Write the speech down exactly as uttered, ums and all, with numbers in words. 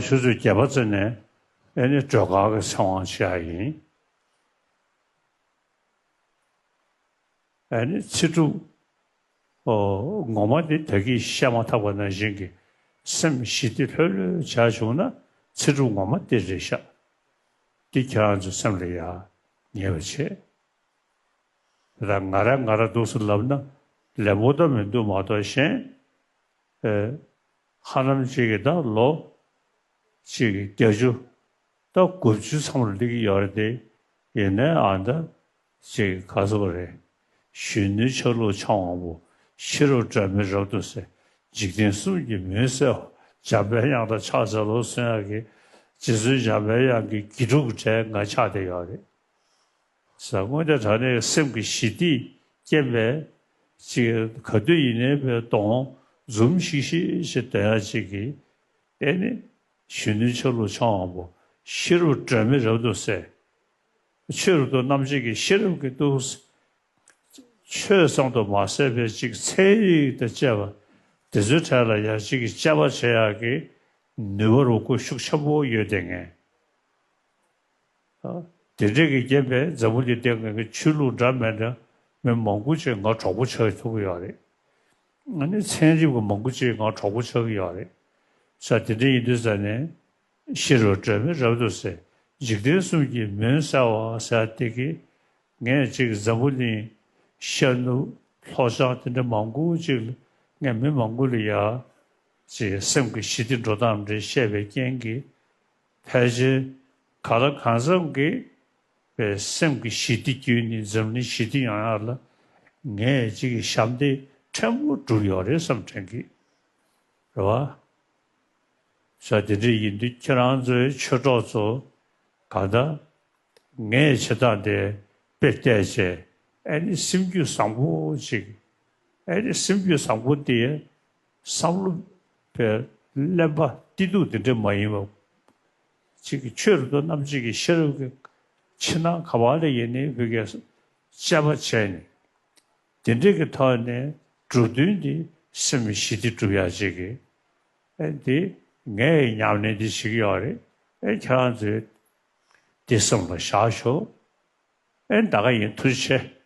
ཆུ་ཚོད་བརྒྱད་པ་ཙམ་ནས་ཨེ་ནི་སྒྲོལ་དཀར་གྱི་ཚེ་དབང་བྱེད་ཡ་ཡིན། ཨེ་ནི་ཚེ་སྒྲུབ་ཨོ་ངོ་མ་དེ་ད་གིན་བཤད་མ་ཐག་པ་ནང་བཞིན་གྱི་སེམས་ཞི་བདེ་ལྷོད་ལྷོད་བྱས་བྱུང་ན་ཚེ་སྒྲུབ་ངོ་མ་དེ་རེད་ཤག་དེ་ཁྱེད་རང་ཚོ་སེམས་ལ་ཡ་ངེས་པ་བྱེད། ད་ང་ར་ང་ར་འདུག་སེ་ལབ་ན་ལན་པོ་ད་མི་འདུག་མ་གཏོགས་གཞན། ཨེ། ཧ་ལམ་ཅིག་གི་ད་ལོ་ཅིག་གི་བརྒྱད་ཅུ་ད་དགུ་བཅུ་མཚམས་ལ་སླེབས་ཀྱི་ཡོད་རེད་དེ། ཡིན་ནའི་ཨ་ད་ཅིག་ག་ཚོད་རེད། གཞོན་ནུའི་ཆ་ལུགས་འཆང་བ་པོ། ཤེས་རབ་སྒྲོན་མེ་རབ་ཏུ་གསལ། འཇིག་རྟེན་གསུམ་གྱི་མུན་སེལ་བ། འཇམ་པའི་དབྱངས་དང་ཕྱག་འཚལ་ལོ་གསུང་ཡག་གི། རྗེ་བཙུན་འཇམ་པའི་དབྱངས་ཀྱི་དགེ་ཕྲུག་གི་གྲས་ང་ཆགས་བསྡད་ཡོད་རེད། ས་དངོས་གནས་དྲང་གནས་སེམས་ཀྱི་ཞི་བདེ་སྐྱེན་པའི་ཅིག་ག་དུས་ཡིན་ནའི་པའི་གདོང་འཛུམ་ཤིག་ཤིག་ཞིག་སྟོན་ཡ་ཅིག་གི། ཨེ་ནི་གཞོན་ནུའི་ཆ་ལུགས་འཆང་བ་པོ། ཤེས་རབ་སྒྲོན་མེ་རབ་ཏུ་གསལ། ཆོས་རབ་ཏུ་རྣམ་འབྱེད་ཀྱི་ཤེས་རབ་ཀྱི་ཏུ། ཆོས་ཙམ་དུ་མ་ཟད་པའི་ཅིག་ཚན་རིག་དང་བཅས་པ་དེ་ཚོའི་གྲས་ལ་ཡང་ཅིག་གི་དཔྱད་པ་བྱེད་ཡག་གི་ནུས་པ་རུ་ཁུ་ཤུགས་ཆེན་པོ་ཡོད་དེ་ངས། དེ་འདྲས་ཀྱི་རྐྱེན་པས་འཛམ་བུ་གླིང་སྟེང་གི་ཆོས་ལུགས་འདྲ་མི་འདྲ་མི་མང་པོ་ཅིག་ང་གྲོགས་པོ་ཆགས་ཐུབ་ཀྱི་ཡོད་རེད། ཨ་ནི་ཚན་རིག་པ་མང་པོ་ཅིག་ང་གྲོགས་པོ་ཆགས་ཀྱི་ཡོད་རེད། ས་དེ་འདྲ་ཡིན་དུས་ས་ནས་ཤེས་རབ་སྒྲོན་མེ་རབ་ཏུ་གསལ། འཇིག་རྟེན་གསུམ་གྱི་མུན་སེལ་བ་ཟེར་དེ་གི་ངས་ཅིག་འཛམ་བུ་གླིང་ཤར་ནུབ་ལྷོ་བྱང་དེ་འདྲ་མང་པོ་ཅིག་ངས་མི་མང་པོ་ལ་ཡ་ཅིག་སེམས་ཀྱི་ཞི་བདེ་འགྲོ་སྟངས་འདྲ་བཤད་པའི་རྐྱེན་གྱིས། ཕལ་ཆེར་ག་ལ་གང་འཚམ་གྱིས་པའི་སེམས་ཀྱི་ཞི་བདེ་བརྒྱུད་ནས་འཛམ་གླིང་ཞི་བདེ་ཡོང་ཡག་ལ་ངས་ཅིག་གི་ཞབས་འདེགས་ཕྲན་བུ་བསྒྲུབས་ཡོད་རེད་བསམ་དྲན་གྱི་རེད་བ། ས་དེ་འདྲ་ཡིན་དུས་ཁྱེད་རང་ཚོའི་ཆོས་གྲོགས་ཚོ་གང་ལྟར་ངས་བྱེད་སྟངས་དེ་དཔེ་བལྟས་བྱས་ཨེ་ནི་སེམས་རྒྱུད་བཟང་པོ་ཅིག་ཨེ་ནི་སེམས་རྒྱུད་བཟང་པོ་དེ་བསམ་བློ་བའི་གླེན་པ་གཏི་ཐུག་དེ་འདྲ་མ་ཡིན་པ། ཅིག་གི་ཆོས་རབ་ཏུ་རྣམ་འབྱེད་ཀྱི་ཤེས་རབ་ཀྱི་ཕྱི་ནང་ག་བ་ལ་ཡིན་ནའི་བོད་སྐད་དཔྱད་པ་བྱས་ནས་དེ་འདྲས་ཀྱི་ཐོག་ནས་གྲུབ་དོན་འདི་སེམས་ཞི་བདེ་སྒྲུབ་ཡག་ཅིག་གི་ཨེ་འདི་ངའི་ཉམས་ལེན་འདི་བྱེད་ཀྱི་ཡོད་རེད། ཨེ་ཁྱེད་རང་ཚོས་འདི་སེམས་ལ་བཞག་ཤོག་ཨེ་ད་ག་ཡིན། ཐུགས་རྗེ་ཆེ།